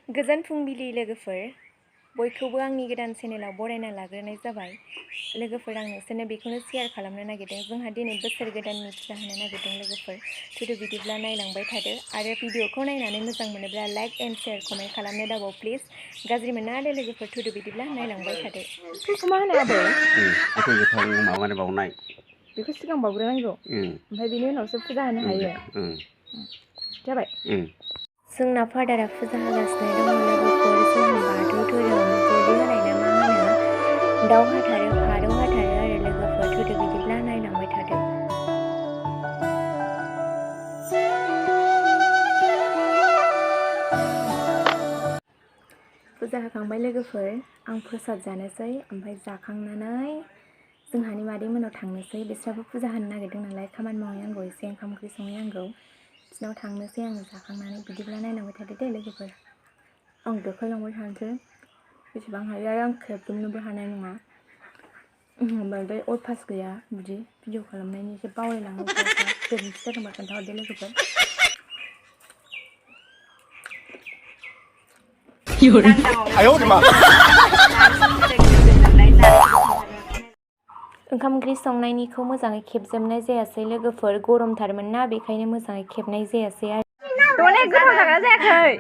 गोजोन फुंबिलि लोगोफोर बयखौबो आंनि गोदान चेनेलाव बरायना लाग्रोनाय जाबाय। लोगोफोर आं नोंसोरनो बेखौनो शेयार खालामनो नागिरदों जोंहा दिनै बोसोर गोदाननि फुजा होनो नागिरदों लोगोफोर। थुदो बिदिब्ला नायलांबाय थादो आरो भिडिअखौ नायनानै मोजां मोनोब्ला लाइक एन्ड शेयार कमेन्ट खालामनो दाबाव प्लिज। गाज्रि मोना आरो लोगोफोर थुदो बिदिब्ला नायलांबाय थादो। बेखौ मा होनो आबै? गोथै गोथां माबानो बावनाय। बेखौ सिगां बावग्रोनांगौ। ओमफ्राय बिनि उनावसो फुजा होनो हायो। जाबाय? जोंना फादारा फुजा होगासिनो दङ लोगोफोर। जोंहा बाथौ धोरोम बोलि होनाय ना मा होनो दाउ हाथारो फारौ हाथारो आरो लोगोफोर थुदो बिदिब्ला नायलांबाय थादो। फुजा होखांबाय लोगोफोर आं प्रसाद जानोसै ओमफ्राय जाखांनानै जोंहानि मादै मोनाव थांनोसै। बिस्राबो फुजा होनो नागिरदों नालाय खामानि मावहैनांगौ एसे ओंखाम ओंख्रि संहैनांगौ। बिसिनाव थांनोसै आङो जाखांनानै बिदिब्ला नायलांबाय थादो दे लोगोफोर। आं देखायलांबाय थानोसै बेसेबां हायो आरो आं खेबजोबनोबो हानाय नङा। बांद्राय अयभास गैया बिदि भिडिअ खालामनायनि एसे बावलायलाङो अबेबा गोरोन्थि जादोंबा खोन्थाहरदो लोगोफोर। ओंखाम ओंख्रि संनायनिखौ मोजाङै खेबजोबनाय जायासै लोगोफोर गरमथारमोन ना बेखायनो मोजाङै खेबनाय जायासै आरो। गोथाव जागोन जायाखै?